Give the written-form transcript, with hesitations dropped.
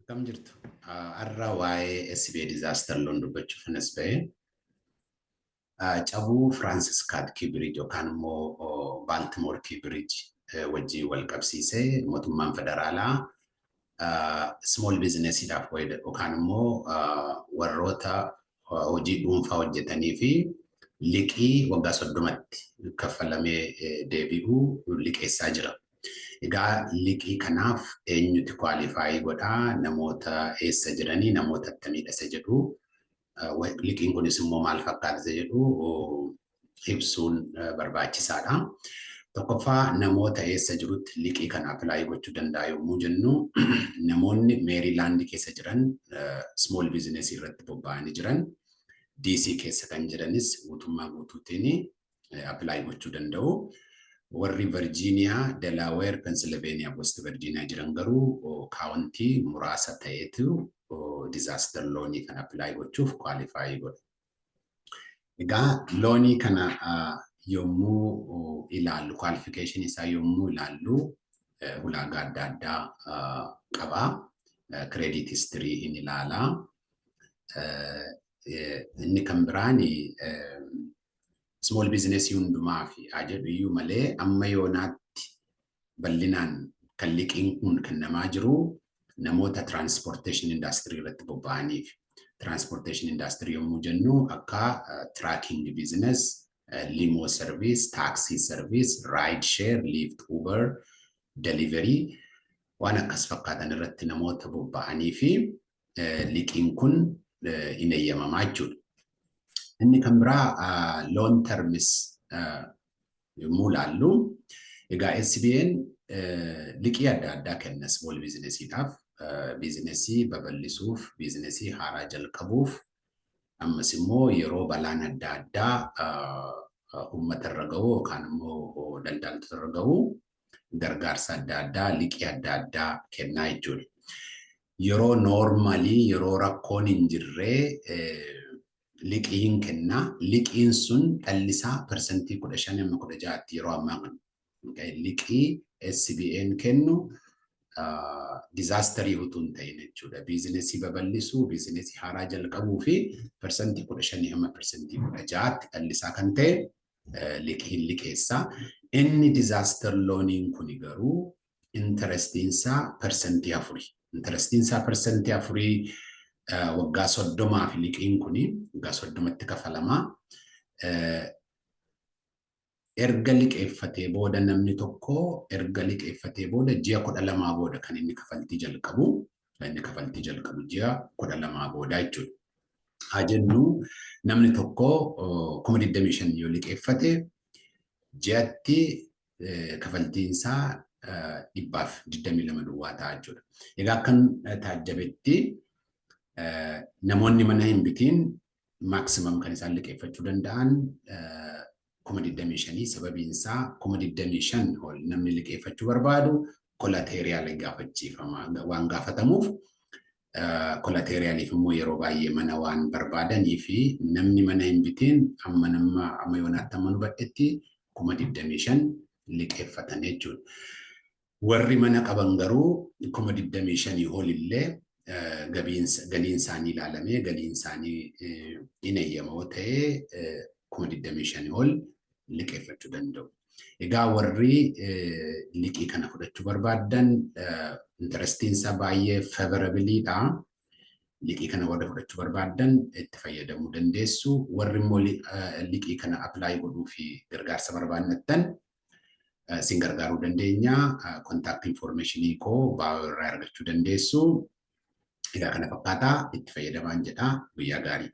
Akkam jirtu? Har'a waa'ee SBA Disaster Loan dubbachuuf as ba'e. Cabuu Francis Scott Key Bridge yookaan immoo Baltimore Key Bridge wajjin wal qabsiisee mootummaan federaalaa small businessiidhaaf yookaan immoo warroota hojii dhuunfaa hojjetanii fi liqii waggaa 30tti kaffalamee deebi'u liqeessaa jira. Egaa liqii kanaaf eenyuti qualify godhaa, namoota eessa jiranii, namoota akkamiidha isa jedhu, liqiin kunis immoo maal fakkaata isa jedhu ibsuun barbaachisaadha. Tokkoffaa, namoota eessa jirutti liqii kana apply gochuu danda'a yommuu jennu, namoonni Meerilaand keessa jiran, small business irratti bobba'anii jiran, DC keessa kan jiranis guutummaa guutuutiin apply gochuu danda'u. Warri Virgiiniyaa, Delaware, Pennsylvania, West Virginia jiran garuu county muraasa ta'etu disaster loanii kana apply gochuuf qualify godha. Egaa loanii kana yommuu ilaallu, qualification isaa yommuu ilaallu, ulaagaa adda addaa qaba. Credit history hin ilaalaa. Inni kan biraan small business hundumaa fi haa jedhu iyyuu malee, amma yoonaatti bal'inaan kan liqiin kun kennamaa jiru namoota transportation industry irratti bobba'aniif. Transportation industry yommuu jennu akka trucking business, limo service, taxi service, ride share, Lyft, Uber, delivery waan akkas fakkaatan irratti namoota bobba'anii fi liqiin kun hin eeyyamamaa jechuudha. Inni kan biraa loan terms yommuu ilaallu, egaa SBA'n liqii adda addaa kenna small businessiidhaaf, businessii babal'isuuf, businessii haaraa jalqabuuf, ammas immoo yeroo balaan adda addaa uummata irra gahu yookaan immoo daldaltoota irra gahu gargaarsa adda addaa, liqii adda addaa kennaa jechuudha. Yeroo normalii, yeroo rakkoon hin jirree, liqii hin kennaa. Liqiin sun dhallisaa 15% amma 16tti yeroo ammaa kana. Liqii SBA'n kennu disasterii utuu hin ta'in jechuudha. Businessii babal'isuu, businessii haaraa jalqabuu fi 15% hamma 16%tti dhallisaa kan ta'e liqiin liqeessaa. Inni disaster loaniin kuni garuu interestiinsaa 4%. Interestiinsaa 4% waggaa 30 fi liqiin kuni waggaa 30tti kafalamaa. Erga liqeeffatee booda, namni tokko erga liqeeffatee booda ji'a 12 booda kan inni kafaltii jalqabu. Kan inni kafaltii jalqabu ji'a 12 booda jechuudha. Haa jennu, namni tokko 25,000 yoo liqeeffate, ji'atti kafaltiin isaa 122 duwwaa ta'a jechuudha. Egaa akkan taajjabetti namoonni mana hin bitiin maximum kan isaan liqeeffachuu danda'an 25,000. Sababiin isaa 25,000 ol namni liqeeffachuu barbaadu collateral gaafachiifama waan gaafatamuuf, collateraliif immoo yeroo baay'ee mana waan barbaadanii fi namni mana hin bitiin amma nama amma yoonaatti amma nu badhetti 25,000 liqeeffatan jechuudha. Warri mana qaban garuu 25,000 ol illee galiin isaanii ilaalamee, galiin isaanii hin eeyyamoo ta'ee, 25,000 ol liqeeffachuu danda'u. Egaa warri liqii kana fudhachuu barbaaddan, interestiin isaa baay'ee favorableiidha. Liqii kana warri fudhachuu barbaaddan itti fayyadamuu dandeessu. Warri immoo liqii kana apply godhuu fi gargaarsa barbaannattan isin gargaaruu dandeenya. Contact informationii koo bio irraa argachuu dandeessu. Egaa kana fakkaataa, itti fayyadamaan jedha. Guyyaa gaarii.